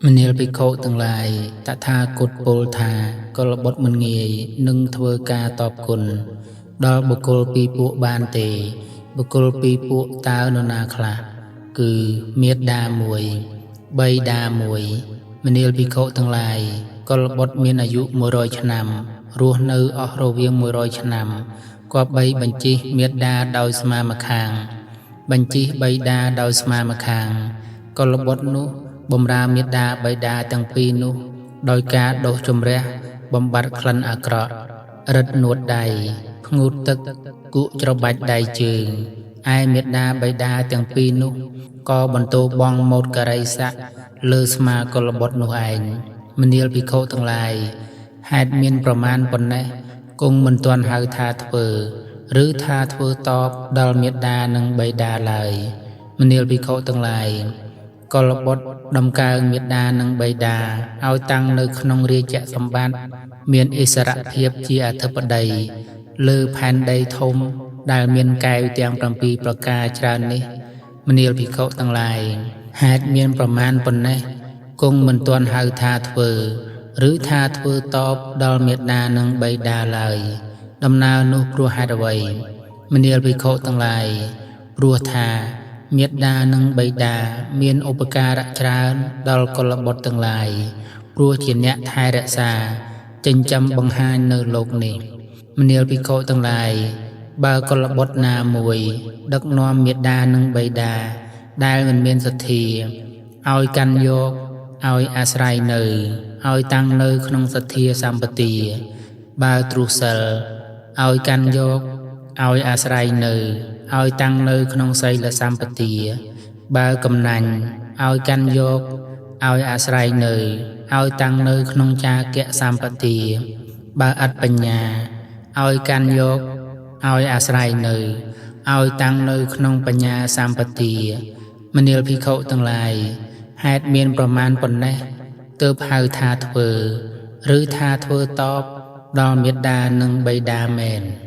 មនាលភិក្ខុទាំងឡាយ តថាគតពោលថា កុលបុត្រមិនងាយនឹងធ្វើការតបគុណ ដល់បុគ្គលពីរពួកបានទេ បុគ្គលពីរពួកតើនរណាខ្លះ គឺមាតាមួយ បិតាមួយ មនាលភិក្ខុទាំងឡាយ កុលបុត្រមានអាយុ100ឆ្នាំ រស់នៅអស់រវាង100ឆ្នាំ គប្បីបញ្ជិះមាតាដោយស្មាម្ខាង បញ្ជិះបិតាដោយស្មាម្ខាង កុលបុត្រនោះបំរើមាតាបិតាទាំងពីរនោះ ដោយការដុសជម្រះបំបត្តិក្លិនអាក្រក់ រឹតនួតដៃ ផ្ងូតទឹកគក់ច្របាច់ដៃជើង ឯមាតាបិតាទាំងពីរនោះ ក៏បន្ទោបង់មោទករិស័កលើស្មាកុលបុត្រនោះឯង មនាលភិក្ខុទាំងឡាយ ហេតុមានប្រមាណប៉ុណ្ណេះ គង់មិនទាន់ហៅថាធ្វើ ឬថាធ្វើតបដល់មាតានិងបិតាឡើយ មនាលភិក្ខុទាំងឡាយ កុលបុត្រដំកើងមាតានិងបិតាឲ្យតាំងនៅក្នុងរាជសម្បត្តិមានឥស្សរភាពជាអធិបតីលើផែនដីធំដែលមានកែវទាំង7ប្រការច្រើននេះ មនាលភិក្ខុទាំងឡាយ ហេតុមានប្រមាណប៉ុណ្ណេះ គង់មិនទាន់ហៅថាធ្វើ ឬថាធ្វើតបដល់មាតានិងបិតាឡើយ ដំណើរនោះព្រោះហេតុអ្វី មនាលភិក្ខុទាំងឡាយ ព្រោះថាមាតានិងបិតាមានឧបការៈច្រើនដល់កុលបុត្រទាំងឡាយ ព្រោះជាអ្នកថែរក្សាចិញ្ចឹមបង្ហាញនៅលោកនេះ មនាលភិក្ខុទាំងឡាយ បើកុលបុត្រណាមួយ ដឹកនាំមាតានិងបិតាដែលមិនមានសទ្ធាឲ្យកាន់យកឲ្យអាស្រ័យនៅឲ្យតាំងនៅក្នុងសទ្ធាសម្បទា បើទ្រុសិលឲ្យកាន់យកឲ្យអាស្រ័យនៅឲ្យតាំងនៅក្នុងសីលសម្បទា បើកំណាញ់ឲ្យកាន់យកឲ្យអាស្រ័យនៅឲ្យតាំងនៅក្នុងចាគសម្បទា បើអត់បញ្ញាឲ្យកាន់យកឲ្យអាស្រ័យនៅឲ្យតាំងនៅក្នុងបញ្ញាសម្បទា មនាលភិក្ខុទាំងឡាយ ហេតុមានប្រមាណប៉ុណ្ណេះ ទើបហៅថាធ្វើ ឬថាធ្វើតបដល់មាតានិងបិតាមែន។